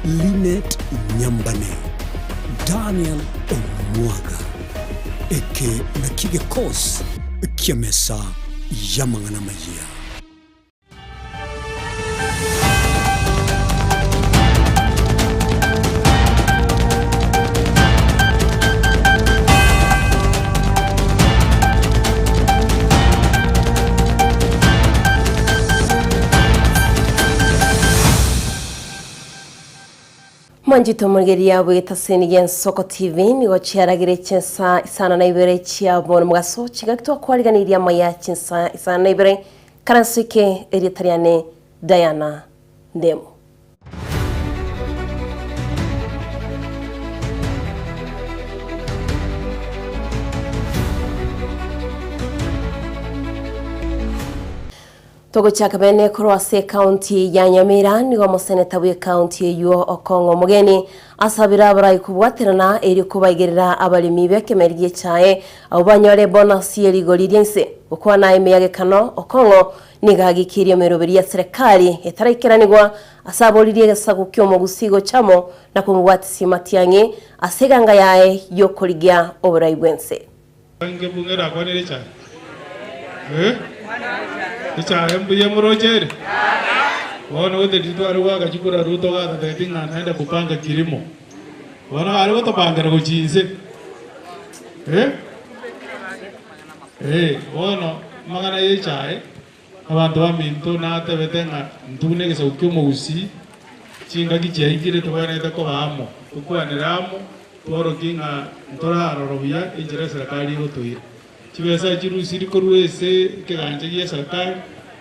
Linet Nyambane, Daniel Omwaga. Eke nakio egekosi ki'emesa y'amang'ana amayia. Mwanchete omorigereria bw'etaseni y'Ensoko TV nigo chiaragire chinsa isano na ibere chia bono mogaso chingaki twakwariganirie amaya chinsa isano na ibere karansoike erieta riane Diana Ndemo. Togochaka bene korwa ase ekaunti ya Nyamira, nigo omoseneta bw'ekaunti eyio Okong'o Omogeni asabire abarai kobwaterana erio kobaigerera abaremi b'ekemeri gi'echae abwo banyore ebonus ye rigori ria inse. Gokwana ime ya gekano, Okong'o nigo agikirie emeroberi ya serekari etaraikeranigwa ase aboririe egesaku ki'omogusii gocha amo na komobwatisia matiang'i ase eganga yaye y'okorigia oborai bw'ense. Inke bunge nakwanire echae? Eh? Echae mbuya moroche ere? Bono gose riria tware goaka chikura Ruto gatotebia ng'a naende kupanga kilimo. Bono are gotopangera gochia inse. Eh? Eh, bono amang'ana ya echae, abanto baminto natebete ng'a intwe buna egesaku kia omogusii, chingaki chiaikire tobwenerete koba amo, tokwanere amo, Tworokie ng'a ntore aroro buya enchera eserekari egotoira. Chibesa chirusirie korwa ase ekegancha gi'eserekari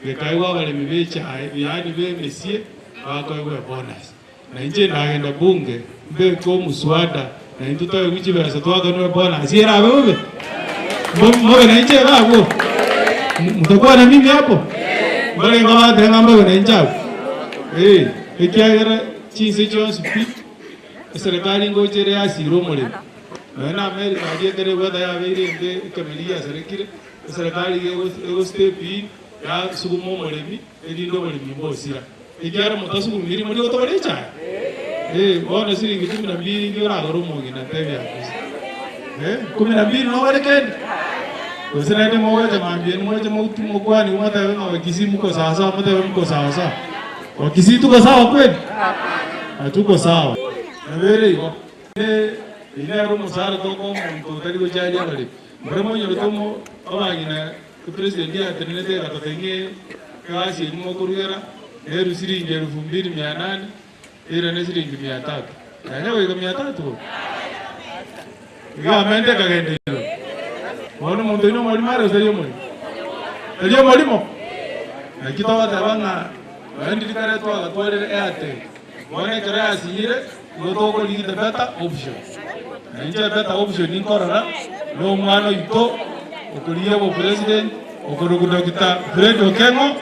gekaegwa abaremi b'echae, yaani b'emesie, bakoegwa ebonus. Na inche ndagenda bunge mbeke omuswada na intwe toegwe chibesa twakanwe ebonus erabe bobe? Mobe nainche iga abwo? Mtakuwa na mimi hapo? Mbarenge bateba ng'a mbabe nainche abwo? Ee, ekiagera chinse chionsi pi. Eserekari ngocha ere yasiire omorero. Nonya na America aria ekero eweather yabeire embe ekemeri giasarekire, eserekari iga ego step in yasuguma omoremi erinde oboremi mbosira. Ekiagera motasugumiri moria gotogora echae? Eh, bono siringi kumi na mbili inki oragore omong'ina ntebia gose? Eh, kumi na mbili nogore kende? Gose naende mogocha mambia inu moche mokwanie motebe ng'a Wakisii mko sawasawa motebe mko sawasawa. Wakisii tuko sawa kweli? Hatuko sawa. Nabo ere igo. Eyio nero omosara tokoa omonto otari gocharia abaremi. Mbare monyorete omo abang'ina epresident yatenenete egatotebia ng'a egasi eyio mokorugera neru siringi elfu mbili mia nane eirane siringi mia tatu. Yanya goika mia tatu bono? Iga amenta ekagenda igoro. Bono omonto oyio nomorimo are gose tari omorimo? Tari omorimo? Naki togoteba ng'a nonya ndiri kare twagatwarire Airtel, bono ekero yasinyire, nigo tokorigia the better option. Na inche better option nkorora, na omwana oito okorigia obopresident, okorokwa Doctor Fred Okeng'o.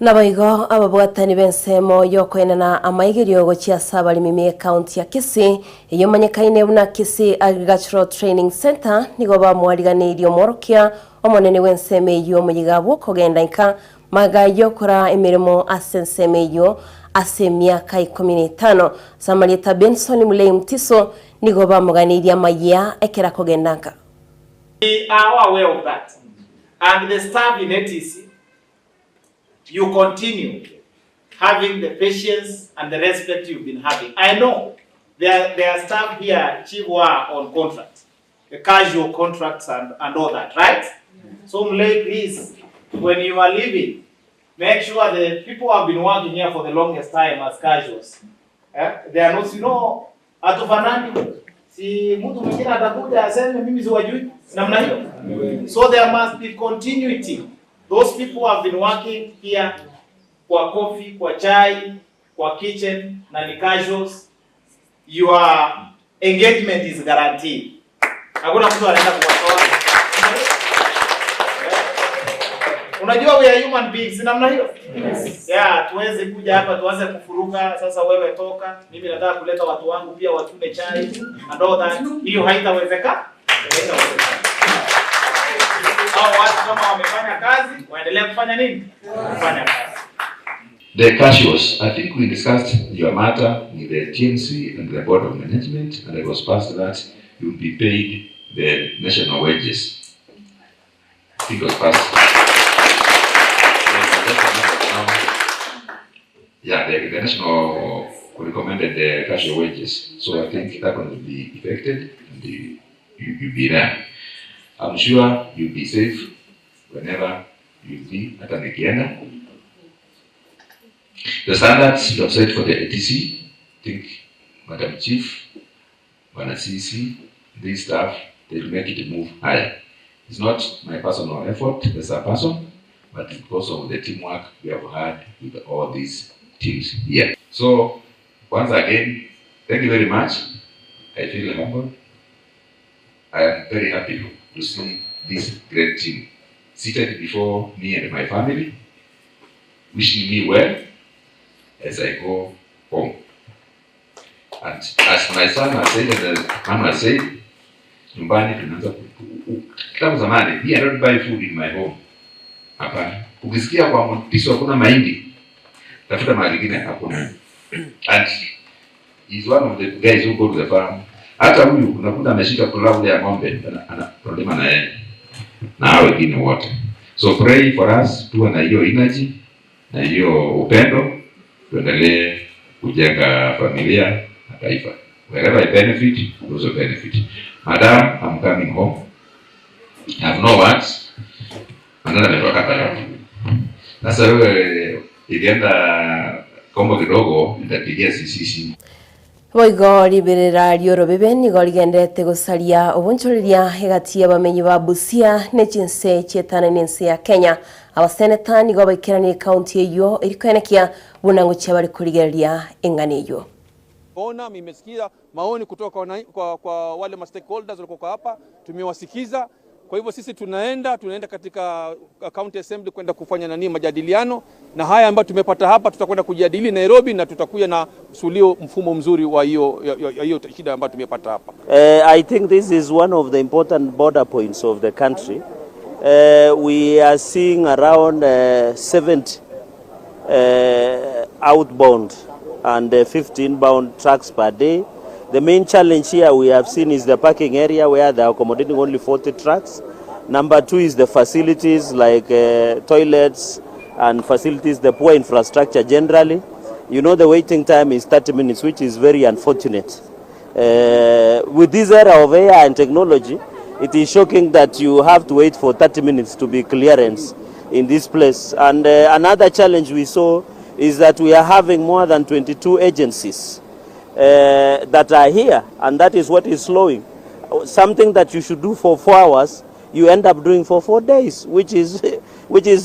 Naboigo ababwatani b'ensemo y'okoenana amaigerio gochia ase abaremi b'ecounty ya Kisii, eyio emanyekaine buna Kisii Agricultural Training Centre, nigo bamoariganeirie omworokia omonene bw'ensemo eyio omoyega bw'okogenda inka magega y'okoraa emeremo ase ensemo eyio ase emiaka ikomi na etano. Ase amarieta Benson Mulei Mutiso nigo bamoganeirie amayia ekero akogenda nka. We are aware of that and the staff in ATC you continue having the patience and the respect you've been having. I know there, there are staff here, Chief, who are on contract, the casual contracts and, and all that, right? So Mlay, please, when you are leaving, make sure the people who have been working here for the longest time as casuals, eh, they are not, you know, Hatufanani. Si mtu mwingine atakuja aseme mimi siwajui namna hiyo. So there must be continuity. Those people who have been working here kwa coffee, kwa chai, kwa kitchen na ni casuals, your engagement is guaranteed. Hakuna mtu anaenda kuwatoa. Unajua we are human beings, namna hiyo? Yes. Yeah, tuweze kuja hapa tuanze kufuruka, sasa wewe toka, mimi nataka kuleta watu wangu pia watume chai and all that. Hiyo haitawezeka. Haitawezekana. Hao watu kama wamefanya kazi, waendelee kufanya nini? Kufanya kazi. The casuals, I think we discussed your matter with the TMC and the board of management and it was passed that you will be paid the national wages. I think it was passed. Yeah, the national recommended the casual wages. So I think that one will be effected and you'll be there. I'm sure you'll be safe whenever you'll be hata nikienda. The standards you have set for the ATC, I think Madam Chief, Bwana CC, this staff, they'll make it move higher. It's not my personal effort as a person, but because of the teamwork we have had with all these teams here. So, once again, thank you very much. I feel humbled. I am very happy to see this great team seated before me and my family, wishing me well as I go home. And as my son has said, and as mama has said, nyumbani tunaanza kama zamani, me I don't buy food in my home. Hapana. Ukisikia kwa Mtiso hakuna mahindi, tafuta mahali ingine hakuna. And he's one of the guys who go to the farm. Hata huyu unakuta ameshika plow ya ng'ombe, ana problema na yeye na hao wengine wote. So pray for us, tuwe na hiyo energy na hiyo upendo, tuendelee kujenga familia na taifa. Wherever I benefit, you also benefit. Madam, I'm coming home. I have no words. Manana ametoka hapa. Sasa wewe ikienda kombo kidogo nitapigia sisi simu. Boigo riberera riorobibe nigo rigendete gosaria obonchoreria egati y'abamenyi ba Busia ne chinse chietana n'ense ya Kenya. Abaseneta nigo baikeranie kaunti eyo erikwenekia buna ngochia bari kurigereria eng'ana eyo. Ona nimesikia maoni kutoka kwa wale ma stakeholders walikuwa hapa, tumewasikiza. Kwa hivyo sisi tunaenda katika county assembly kwenda kufanya nani majadiliano, na haya ambayo tumepata hapa tutakwenda kujadili Nairobi, na tutakuja na sulio mfumo mzuri wa hiyo hiyo shida ambayo tumepata hapa. I think this is one of the important border points of the country. We are seeing around 70 outbound and 50 inbound trucks per day. The main challenge here we have seen is the parking area where they are accommodating only 40 trucks. Number two is the facilities like toilets and facilities, the poor infrastructure generally. You know, the waiting time is 30 minutes, which is very unfortunate. With this era of AI and technology, it is shocking that you have to wait for 30 minutes to be clearance in this place. And another challenge we saw is that we are having more than 22 agencies that are here, and that is what is slowing. Something that you should do for 4 hours, you end up doing for 4 days, which is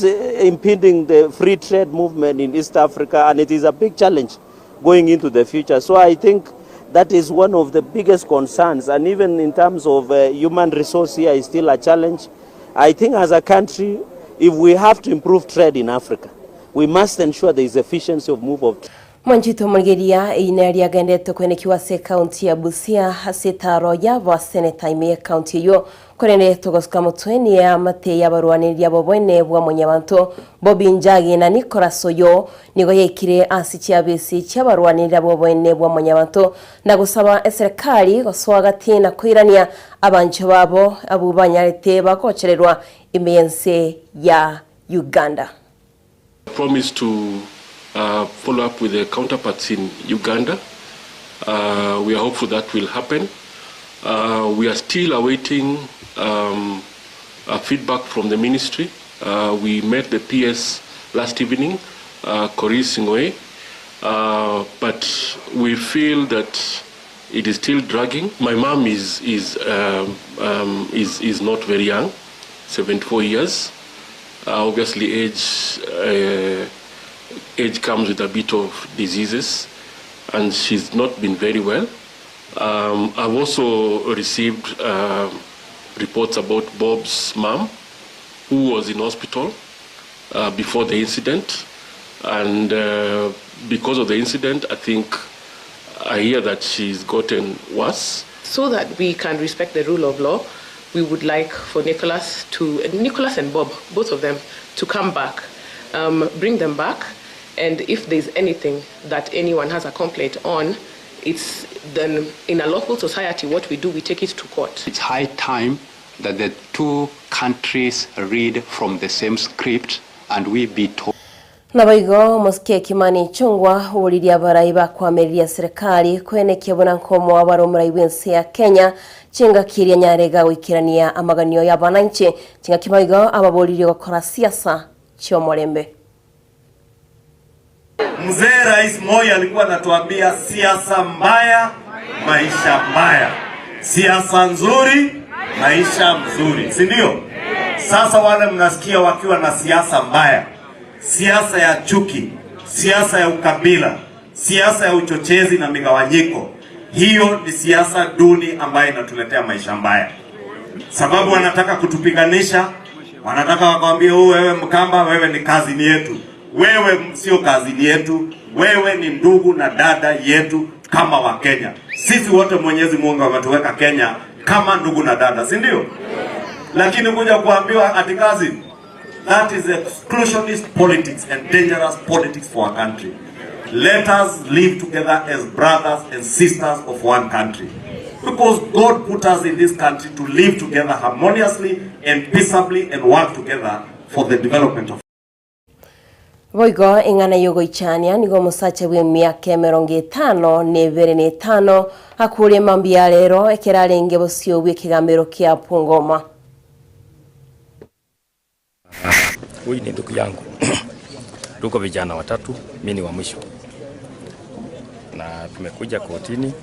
impeding the free trade movement in East Africa, and it is a big challenge going into the future. So I think that is one of the biggest concerns, and even in terms of human resource here is still a challenge. I think as a country, if we have to improve trade in Africa, we must ensure there is efficiency of move of trade. Mwanjito Murigeria ine riagendete kwenekiwa se kaunti ya Busia hasitaro ya ba seneta ime kaunti yo korene togosuka mutweni ya mate ya barwaniriria bobwene bwa munyabantu Bobby Njagi na Nicholas Oyo nigo yekire asi chiabesi chiabarwaniriria bobwene bwa munyabantu na gusaba serikali gosoa gati na kwirania abancho babo abo banyarete bakochererwa imiense ya Uganda. Promise to follow up with the counterparts in Uganda. We are hopeful that will happen. We are still awaiting feedback from the ministry. We met the PS last evening, Koris Sing'oei, but we feel that it is still dragging. My mom is not very young, 74 years. Obviously, age comes with a bit of diseases, and she's not been very well. I've also received reports about Bob's mom, who was in hospital before the incident, and because of the incident, I think I hear that she's gotten worse. So that we can respect the rule of law, we would like for Nicholas and Bob, both of them, to come back, bring them back, And if there's anything that anyone has a complaint on, it's then in a lawful society what we do, we take it to court. It's high time that the two countries read from the same script and we be told. Naboigo omosike Kimani Ichung'wa ouririe abarai bakoamereria serikali koenekia buna nkomoa bare omorai bw'ense ya Kenya chingaki eria nyarega goikerania amaganio y'abananchi chingaki boigo ababoririe gokora siasa chi'omorembe. Mzee Rais Moi alikuwa anatuambia siasa mbaya maisha mbaya, siasa nzuri maisha mzuri, si ndio? Sasa wale mnasikia wakiwa na siasa mbaya, siasa ya chuki, siasa ya ukabila, siasa ya uchochezi na migawanyiko, hiyo ni siasa duni ambayo inatuletea maisha mbaya, sababu wanataka kutupiganisha, wanataka wakawambia, oh, wewe Mkamba, wewe ni kazini yetu. Wewe sio kazini yetu, wewe ni ndugu na dada yetu kama Wakenya. Sisi wote Mwenyezi Mungu ametuweka Kenya kama ndugu na dada, si ndio? Lakini kuja kuambiwa ati kazi, that is exclusionist politics and dangerous politics for our country. Let us live together as brothers and sisters of one country. Because God put us in this country to live together harmoniously and peaceably and work together for the development of Boigo eng'ana y'ogoichania nigo omosacha bw'emiaka emerongo etano na ebere na etano akure mambia rero ekero arenge bosio bw'ekegambero kia Bungoma. Huyu ni ndugu yangu tuko vijana watatu, mimi ni wa mwisho, na tumekuja kotini.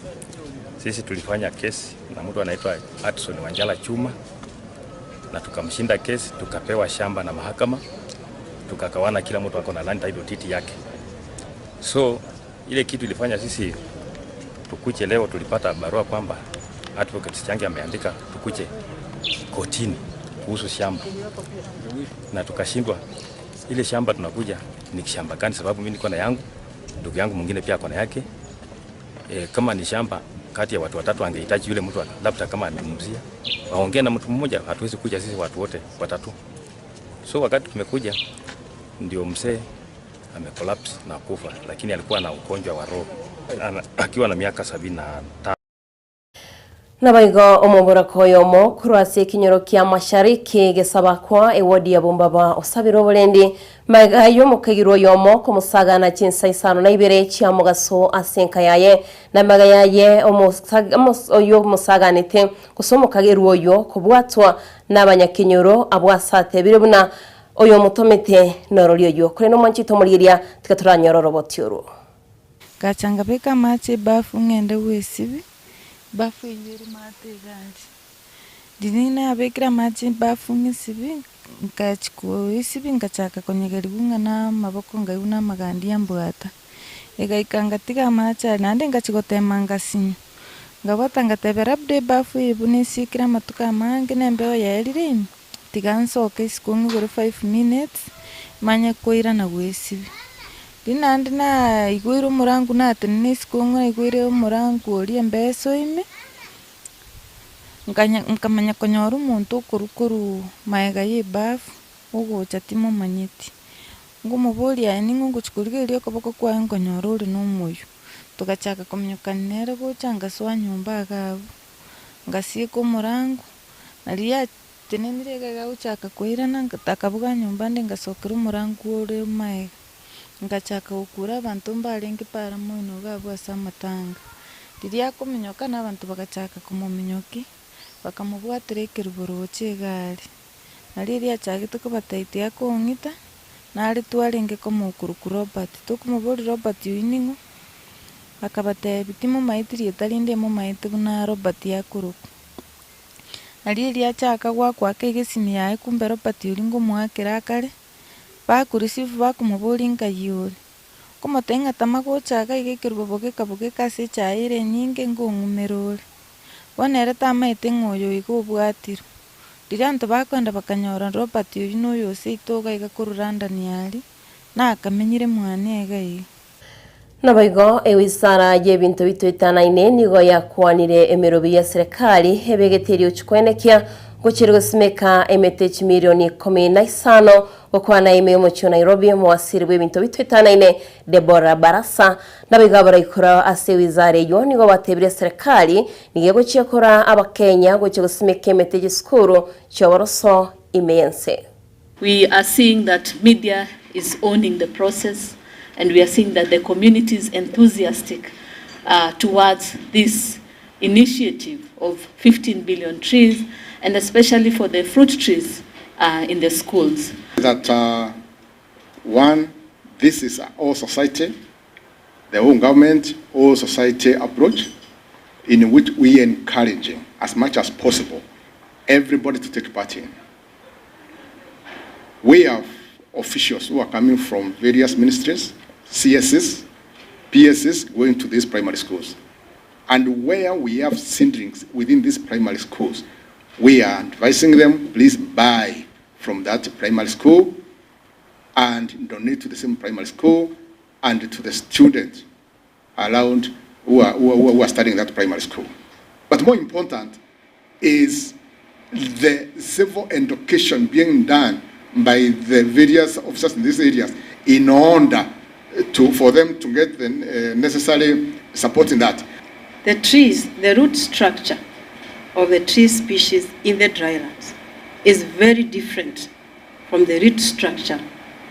Sisi tulifanya kesi na mtu anaitwa Atson Wanjala Chuma, na tukamshinda kesi, tukapewa shamba na mahakama, tukakawana, kila mtu ako na land title deed yake. So ile kitu ilifanya sisi tukuje leo, tulipata barua kwamba Advocate Sichangi ameandika tukuje kotini kuhusu shamba na tukashindwa ile shamba tunakuja ni shamba gani, sababu mimi niko na yangu, ndugu yangu mwingine pia ako na yake. E, kama ni shamba kati ya watu watatu angehitaji yule mtu labda kama amemuzia waongee na mtu mmoja, hatuwezi kuja sisi watu wote watatu. So wakati tumekuja ndio mzee amecollapse na kufa, lakini alikuwa na ugonjwa wa roho akiwa na miaka 75. Naboigo omoboraka oyomo korwa ase ekenyoro kia Mashariki gesabakwa ewodi ya Bombaba osabire oborendi magega y'omokegirwa oyomo komosagana chinsa isano na ibere chia mogaso ase enka yaye na magega yaye oyo omosaganete gose omokagerwa oyo kobwatwa n'abanyakenyoro abwo ase atebire buna oyo omotomete norori oywo korende omwanchete omorigeria tiga toranyore oroboti orwo. Ngacha nkabeka amache ebafu ng'ende gwesibia, ebafu eywo ere maate iga aria. Riria nabekire amache ebafu ng'esibie, nkachia koesibia nkachaka konyegeriwa ng'a na amaboko nkaigwa na amagandi ambwata. Egaika ngatiga amache aria, naende ngachia gotema ngasinywa, nkabwata ngateba labda ebafu eye buna esiekire amatuko amange na embeo yaerire ime, tiga nsoke isiko ng'igure five minutes, manye koirana goesibia. Riria naende naigwire omorangu natenena isiko ng'a naigwire omorangu oria embeso ime, nkanya nkamanya konyora omonto okorwa korwa maega ya ebafu, ogocha timomanyeti. Nkomoboria aye ning'o ngochia korigereria okoboko kwaye nkonyora ore na omoyio. Togachaka kominyokani nere gocha ngasoa nyomba iga abwo, ngasieka omorango, na riria atenenire iga iga agochaka koirana akabuga nyomba ande ngasokera omorango ore maega. Ngachaka gokura abanto mbarenge para moino iga abwo ase amatanga. Riria akominyoka na abanto bagachaka komominyokia, bakamobwatera ekerubo roche iga aria. Na riria achagete kobatebia tiga kong'ita, nare twarenge komokorokwa Robert. Tokomoboria Robert oyio ning'o? Akabatebia timomaeti rieta rinde momaete buna Robert akorokwa. Na riria achaka goakwa ake iga esimi yaye kumbe Robert oria ngomoakera akare, bakoreceive bakomoboria nkai ore. Okomotebia ng'a tama gocha iga iga ekerubo bogeka bogeka ase echae ere enyinge ngong'umera ore. Bono ere tamaete ng'a oyo iga obwatirwe. Riria abanto bakoenda bakanyora Robert oyio noyo oseito iga iga korwa London aria, nakamenyire mwane iga iga. Naboigo ewisara y'ebinto bitoetanaine nigo yakwanire emerobi ya serikali ebegete eriochi kwenekia gochia gosimeka emete chimilioni ikomi na isano. Gokwana ime y'omochie o Nairobi, omowasiri bw'ebinto bitwetanaine Deborah Barasa naboigo abaraikora ase ewizara eyio nigo batebirie eserekari nigo egochia koraa abakenya gochia gosimeka emete chisukuru chi'oboroso ime y'ense. We are seeing that media is owning the process and we are seeing that the community is enthusiastic towards this initiative of 15 billion trees and especially for the fruit trees in the schools. That one, this is all society, the whole government, all society approach in which we encouraging as much as possible everybody to take part in. We have officials who are coming from various ministries, CSs, PSs going to these primary schools. And where we have seedlings within these primary schools, we are advising them, please buy from that primary school and donate to the same primary school and to the students around who are, who are, who are studying that primary school. But more important is the civil education being done by the various officers in these areas in order to, for them to get the necessary support in that. The trees, the root structure of the tree species in the drylands is very different from the root structure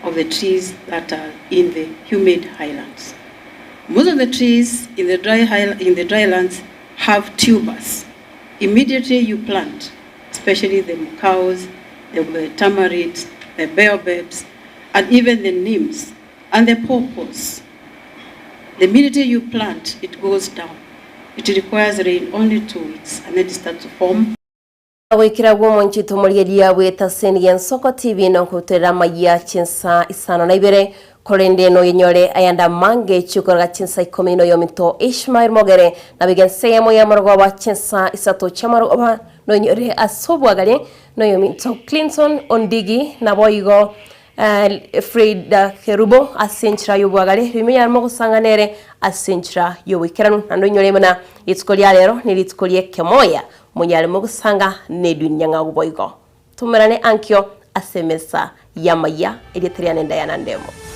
of the trees that are in the humid highlands. Most of the trees in the dry in the drylands have tubers. Immediately you plant, especially the mukaos, the tamarinds, the baobabs, and even the neems and the pawpaws. The minute you plant, it goes down. It requires rain only 2 weeks and then it starts to form. Goikera bw'omonchito omorigereria bw'etaseni y'Ensoko TV nokobutorera amayia chinsa isano na ibere, korende noyenyore ayande amange chikorega chinsa ikomi noyominto Ishmael Mogere nabiga ense eyemo y'amarogoba chinsa isato chi'amarogoba noyenyore ase obwagare noyominto Clinton Ondigi naboigo Frida Kerubo ase enchera y'obwagare, rimo yarimo gosanga nere ase enchera y'oboikeranu. Naende oinyore buna rituko ria rero nerituko ri'ekemoya, monyare mogosanga nedini nyang'au boigo. Tomerane ankio ase emesa y'amaya, erieta riane Diana Ndemo.